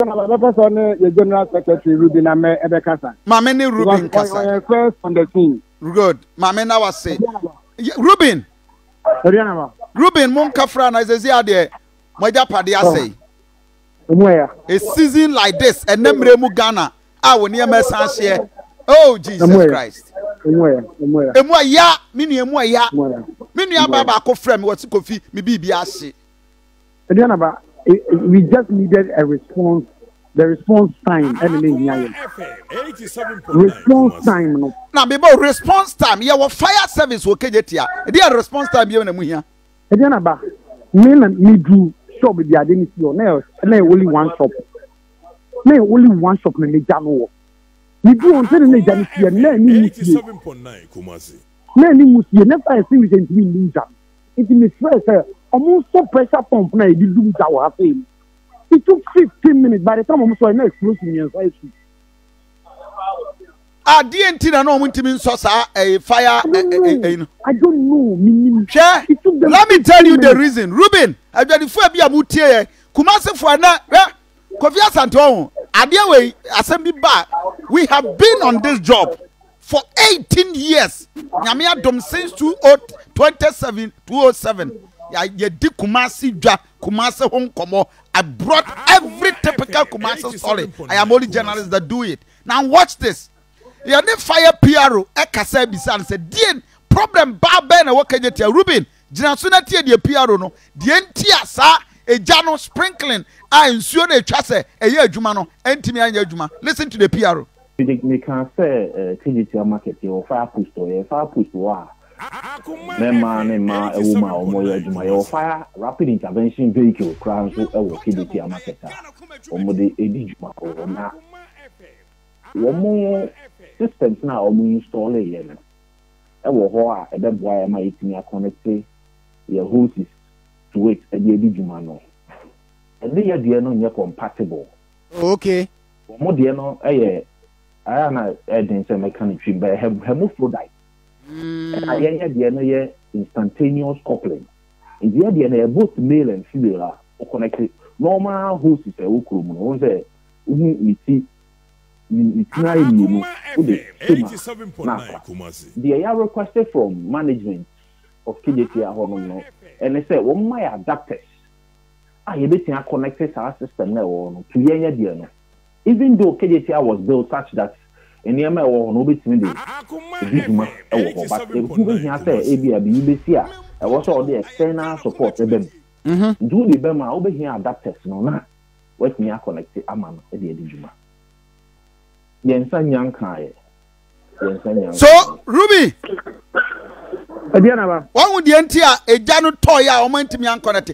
Aduanaba bɛpɛ sɛ ɔne yɛ general secretary Ruby na mɛ ɛbɛkasa. Maame ne Ruby nkasa. Ɔyɛ first on the scene. Good. Maame na wase. Ruben. Aduanaba. Ruben mo nkafra na sɛsi adeɛ mo agyapadeɛ asɛe. A season like this ɛnɛ mmerɛ mu Ghana a wɔ nneɛma ɛsan hyeɛ. Oh Jesus Christ. Emu ɛya me nua emu ɛya. Me nua baa baako frɛ me wɔsi kofi me biribi ahye. Aduanaba, we just needed a response the response time ɛna ne hia yɛn response time no. Na mebɔ response time yɛ wɔ fire service wɔ Kejetia ɛdi yɛ response time yɛ na mu hia. Aduanaba, me na me du shop bi ade ne si hɔ na yɛ na yɛ only one shop na yɛ only one shop na ne gya no wɔ me du wɔn sɛ ne na gya no si yɛ na ɛni mu sie na ɛni mu sie na fire service ntumi nni gya no. Nti me frɛ sɛ ɔmo nsɔ pressure pump na yɛde dum gya wɔ ha sei no. It took 15 minutes by the time ɔmo sɔre na explosion mmiɛnsa asi. Adeɛ nti na na ɔmo ntumi nsɔ saa ɛyɛ fire ɛyi no. I don't know me nim. Hwɛ let me tell you the reason Ruben adwadifoɔ bi a mo tie yɛ Kumasifoɔ ɛnɛ hwɛ Kofi Asante ɔho adeɛ wei asɛm bi ba we have been on this job for 18 years nyame adom since 2027 207 yɛdi Kumasi dwa Kumasi ho nkɔmɔ I brought every typical Kumasi story I am only journalist that do it now watch this yɛne fire PRO ɛkasa bisa no sɛ deɛ problem baa bɛn na ɛwɔ kagye Ruben Gyina so na tie deɛ PRO no, deɛ nti a saa egya no sprinkling a nsuo no etwa sɛ ɛyɛ adwuma no ɛntumi anyɛ adwuma. Listen to the PRO. Mede mekaa sɛ Kejetia market yɛwɔ fire post hɔ, yɛwɔ fire post wɔ hɔ a mmarima ne mmaa wɔ mu a wɔyɛ adwuma. Yɛwɔ fire rapid intervention vehicle koraa nso wɔ Kejetia market a wɔde di dwuma wɔ hɔ. Na wɔn systems no a wɔn install yɛ no, wɔ hɔ a ɛbɛboa yɛn ma yɛatumi akɔnɛte yɛn hoses to it de adi dwuma no, ɛne yɛn deɛ no nyɛ compatible. Oh, okay. Wɔn deɛ no yɛ, ayɛ a na ɛyɛ den sɛ mɛka no twim, but hermaphrodite. Ɛna yɛn yɛ deɛ no yɛ instantaneous coupling. Nti yɛn deɛ no yɛ both male and female a wo connect normal hoses a ɛwɔ kurom no, wohu sɛ wohu ne ti Ne tiri ayɛ mmienu wode hyɛ mu a na afa. Deɛ yɛ request from management of Kejetia hɔ nom no ɛne sɛ wɔn mma yɛ adapters a yɛbɛtumi a connect saa system no a ɛwɔ hɔ no to yɛn yɛ deɛ no. Even though Kejetia was built such that nneɛma a ɛwɔ hɔ no wobɛtumi de di dwuma wɔ hɔ but ɛho bɛhia sɛ ebia biribi bɛsi a ɛwɔ sɛ wɔde external support ba mu. Nti wode ba mu a wobɛhia adapters no na Woatumi akɔnɛkte ama no de adi dwuma. Yɛn nsa nnya nkaeɛ. Yɛn nsa nnya nkaeɛ. So Ruby. Ɛdeɛ na ba. Wɔn deɛ nti a egya no tɔɔyɛ a wɔn antumi ankɔnɛkte.